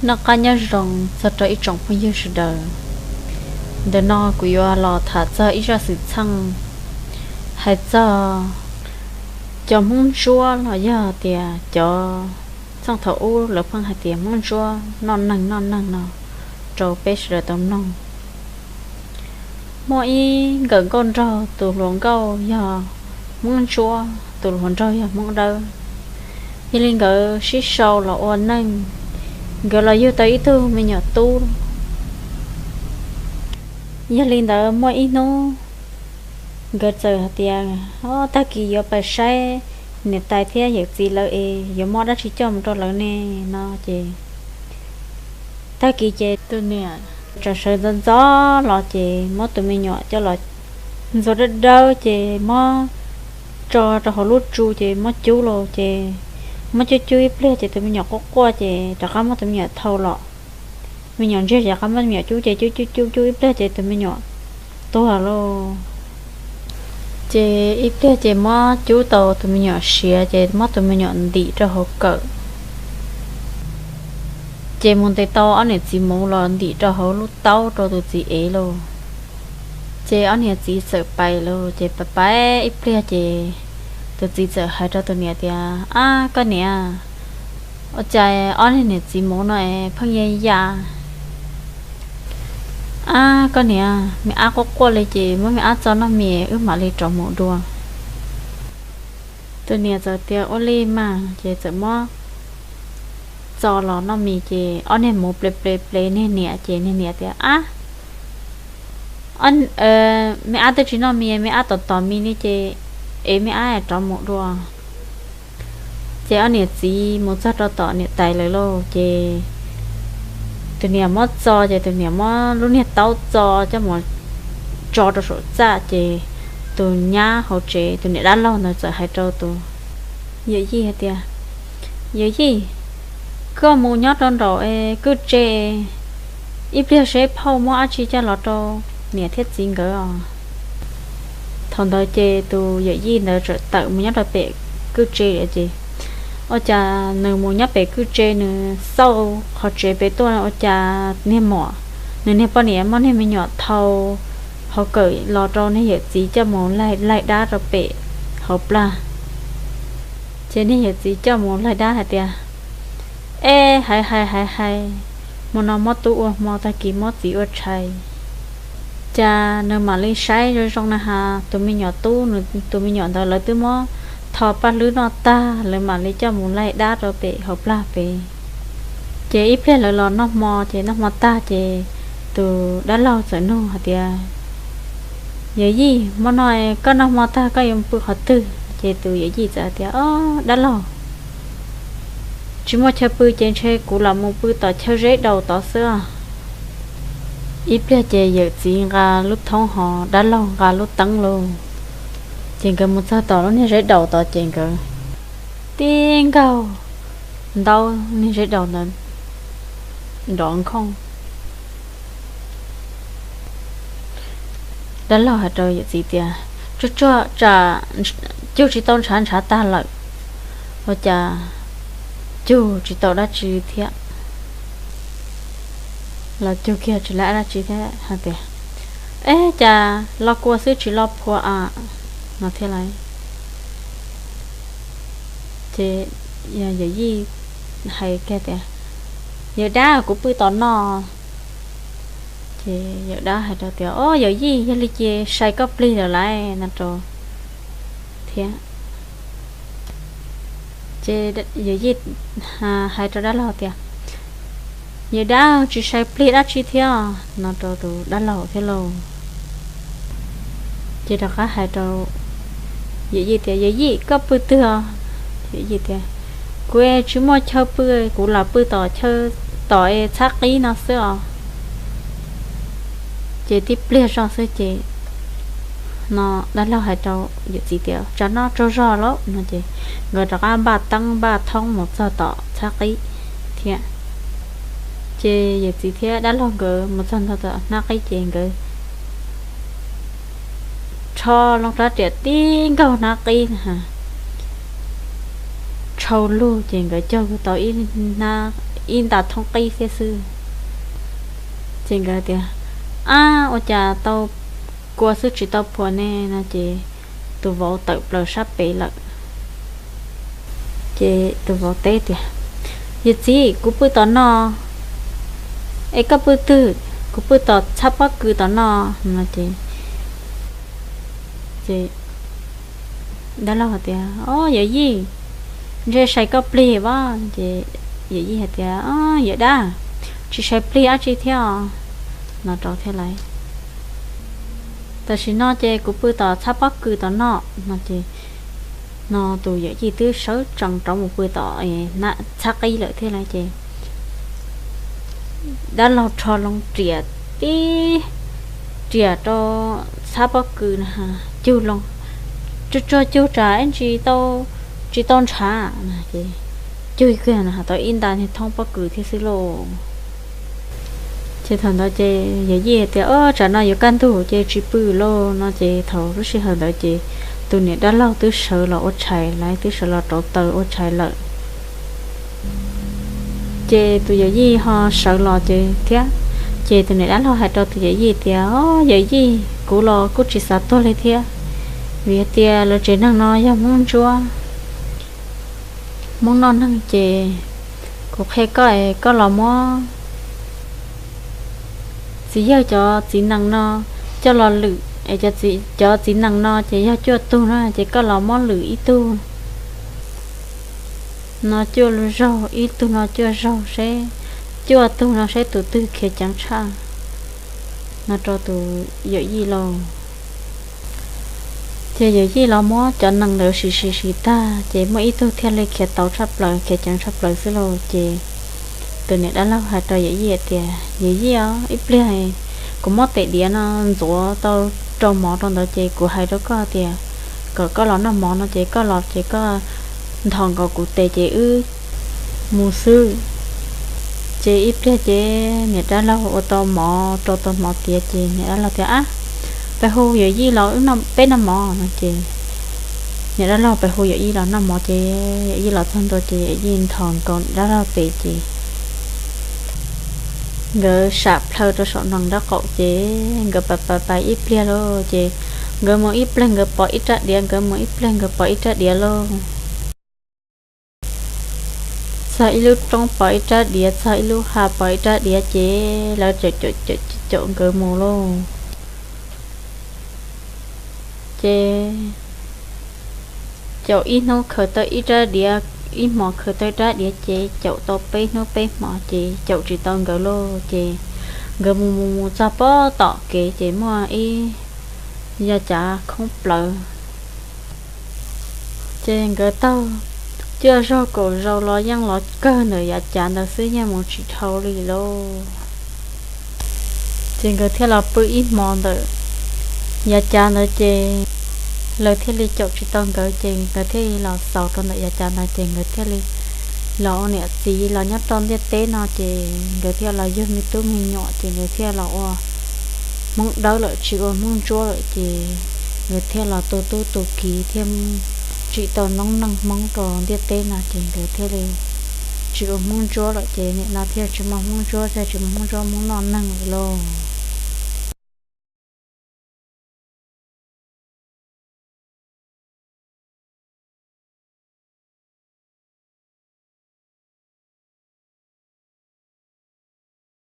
Noj qab nyob zoo txog rau ib tsoom phooj ywg sawv daws. Ntawm no kuv yuav los tham txog ib zaj xwm txheej hais txog cov Hmoob Ntsuab los yog tias cov txheej thaum ub lawv pheej hais tias Hmoob Ntsuab noj neeg noj neeg no rau peb sawv daws tau mloog. Muaj ib nkawm nkauj nraug, tus hluas nkauj yog Hmoob Ntsuab, tus hluas nraug yog Hmoob Dawb. Yog li nkawd sib sau los ua neej, nkawd los yug tau ib tug me nyuam tub. Yog li ntawd muaj ib hnub nkawd txawm hais tias, o, tag kis yuav pais saib niam tais thiab yawm txiv lawv es yuav muab dab tsi coj mus rau lawv ne no ces tag kis ces tus niam tseem sawv ntxov ntxov los ces muab tus me nyuam coj los ntxuav dawb dawb ces muab tso rau hauv lub tsu ces muab cub los ces muab cub cub ib pliag ces tus me nyuam quaj quaj ces rov qab muab tus me nyuam thau los. Me nyuam ntsiag ces rov qab muab tus me nyuam cub ces cub cub cub cub ib pliag ces tus me nyuam tuag lauj. Ces ib pliag ces muab cub tau tus me nyuam siav ces muab tus me nyuam ntim rau hauv kawm. Ces mus ntes tau ob niam txiv muv los ntim rau hauv lub taub rau tus txiv ev lauj. Ces ob niam txiv txawm pais lauj, ces pais pais ib pliag ces tus txiv txawm hais rau tus niam tias, ab koj niam, ua cas ob niag niam txiv muv no es pheej ya ya? Ab koj niam, me ab quaj quaj li ces muab me ab txo noj mis wb mam li rov mus dua. Tus niam txawm tias ua li mas ces txawm muab txo los noj mis ces ob niag muv ple ple ple niag niam ces niag niam tias, ab, me ab twb tsis noj mis, me ab tos tos mis li ces ev me ab rov mus dua. Ces ob niam txiv mus txog rau tom niam tais lawv lauj ces tus niam muab txo ces tus niam muab lub niag taub txo coj mus tso rau saum txaj ces tus nyab hauv tsev, tus niam dab laug ntawd txawm hais rau tus yawm yij hais tias, yawm yij, koj mus nyob rau nraum kwj tse ib pliag seb phauj muab dab tsi coj los rau niam thiab txiv nkawd os. Thaum ntawd ces tus yawm yij ntawd txawm tawm mus nyob rau pem kwj tse lawm ces ua cas nws mus nyob pem kwj tse nws xauj qhov tsev pem tuaj ua cas niag muam, nws niag poj niam muab niag me nyuam thau hauv kawm los rau niag yawm txiv coj mus laig laig dab rau pem hauv plag. Ces niag yawm txiv coj mus laig dab hais tias, eb, hais hais hais hais, hmo no muab tub ua hmo, tag kis muab txiv ua tshais. Cas nws mam li saib zoo zoo na has tus me nyuam tub, nws tus me nyuam ntawd lawv twb muab tho paj hlwb noj tag, lawv mam li coj mus laig dab rau pem hauv plag pem. Ces ib pliag lawv los noj hmo, ces noj hmo tag ces tus dab laug txawm nug hais tias, yawm yij, hmo no koj noj hmo tag koj yuav pw qhov twg? Ces tus yawm yij txawm hais tias, o, dab laug, tsis muaj chaw pw ces ntshe kuv lam mus pw tom chaw zeb daus tod xwb os. Ib pliag ces yawm txiv nqa lub thoob ho dab laug nqa lub teeb lauj. Ces nkawd mus txog tom lub niag zeb daus tod ces nkawd tib nkaug ntaub niag zeb daus ntawd nrov nkhooj. Dab laug hais rau yawm txiv tias, tsuag tsuag tsam cug tsis tau ntshav, ntshav tag lawm. Ua cas cug tsis tau dab tsi thiab, los cug kiag tsis laib dab tsi thiab hais tias, eb, cas los kua xwb tsis los phua a, no thiab lauj. Ces yawm yij hais kiag tias, yawm dab, kuv pw tom no. Ces yawm dab hais rau tias, o, yawm yij, yog li ces sai koj plig lawm lauj, no rau thiab. Ces yawm yij hais rau dab laug tias, yawm dab, tsis sai plig dab tsi thiab, no rau tus dab laug thiab lauj. Ces rov qab hais rau yawm yij tias, yawm yij, koj pw twg os? Yawm yij tias, kuv tsis muaj chaw pw, kuv lam pw tom chaw, tom txhab qib no xwb os. Ces tib pliag zog xwb ces no dab laug hais rau yawm txiv tias, tsam no tsaug zog lauj, no ces nkawd rov qab npaj teeb npaj thoob mus txog tom txhab qib thiab. Ces yawm txiv thiab dab laug nkawd mus txog nto tom hnab qib ces nkawd rho loo plab riam tib nkaug hnab qib, tshau lug ces nkawd cog tau ib hnab ib nta thoob qib thiab xwb. Ces nkawd tias, Ab, ua cas tau kua xwb tsis tau phua ne? No ces tus vauv tawm plaws sab pem lawm. Ces tus vauv teb tias, Yawm txiv, kuv pw tom no. Es koj pw twg? Kuv pw tom txhab pob kws tom no. No ces, ces dab laug hais tias, Au, yawm yij, ntshe sai koj plig as. Ces yawm yij hais tias, Yawm dab, tsis sai plig dab tsi thiab os. No rau thiab lawm. Tam sim no ces kuv pw tom txhab pob kws tom no. No ces, no tus yawm yij twb sawv tsees rov mus pw tom txhab qib lawm thiab lawm ces dab laug rho loo riam tib riam rau txhab pob kws na, cug loo, tsuag tsuag cug tsam ib ntsis tsis tau ntshav. Ces cug kiag na has tau ib nta niag thoob pob kws thiab xwb lauj. Ces thaum ntawd ces yawm yij tias, Au, tsam no yuav kaj ntug ces tsis pw lauj. No ces thaum lub sij hawm ntawd ces tus niam dab laug twb sawv los ua tshais lawm, twb sawv los rauv taws ua tshais lawm. Ces tus yawm yij ho sawv los ces thiab. Ces tus niam dab laug hais rau tus yawm yij tias, Au, yawm yij, kuv los kuj tsis xav tuag li thiab, vim tias lawv tsev neeg no yog Hmoob Ntsuab, Hmoob noj neeg. Ces kuv qhia koj es koj los muab txiv yawg cov txiv nees no coj los lwm es cov txiv nees no ces yog cuaj tug no ces koj los muab lwm ib tug no cuaj zaug, ib tug no cuaj zaug seb, cuaj tug no seb tus twg khiav ceev tshaj. No rau tus yawm yij lauj. Ces yawm yij los muab cov nees ntawd sim sim sim tag ces muaj ib tug thiaj li khiav tau tshaj plaws, khiav ceev tshaj plaws xwb lauj. Ces tus niam dab laug hais rau yawm yij tias, Yawm yij os, ib pliag kuv muab tes diav no ntxuav tau rau mov rau ntawd ces kuv hais rau koj tias kom koj los noj mov no ces koj los ces koj nthos nkaus kuv tes ces wb mus xwb. Ces ib pliag ces niam dab laug ua tau mov, rau tau mov tiav ces niam dab laug tias, Ab, peb hu yawm yij los peb noj mov. No ces niam dab laug peb hu yawm yij los noj mov ces yawm yij los txog ntua ces yawm yij nthos nkaus niam dab laug tes ces nkawd sam plhaw rau saum nees nraub qaum ces nkawd pais pais pais ib pliag lauj ces nkawd mus ib pliag nkawd pom ib rab diav, nkawd mus ib pliag nkawd pom ib rab diav lauj. Txog ib lub roob pom ib rab diav, txog ib lub hav pom ib rab diav ces lawv caum caum caum caum nkawd mus lauj. Ces caum ib hnub khaws tau ib rab diav, ib hmos khaws tau ib rab diav ces caum tau peb hnub peb hmos ces caum tsis tau nkawd lauj. Ces nkawd mus mus mus txog pob tom kev ces muaj ib yav cav khoob plawv. Ces nkawd taug cuaj zaug kaum zaus los yeej los kawg ntawm yav cav ntawd xwb, yeej mus tsis dhau li lauj. Ces nkawd thiaj los pw ib hmos ntawm yav cav ntawd ces lawv thiaj li caum tsis tau nkawd ces nkawd thiaj li los xaus rau ntawm yav cav ntawd ces nkawd thiaj li los ua niam txiv los nyob rau ntiaj teb no ces nkawd thiaj los yug me tub me nyuam ces nkawd thiaj los ua Hmoob Dawb lawm tsis ua Hmoob Ntsuab lawm ces nkawd thiaj los tu tub tu kiv thiaj tsim tau noob neej Hmoob rau ntiaj teb no ces nkawd thiaj li tsis ua Hmoob Ntsuab lawm ces nim no thiaj tsis muaj Hmoob Ntsuab thiaj tsis muaj Hmoob Ntsuab Hmoob noj neeg lawm lauj.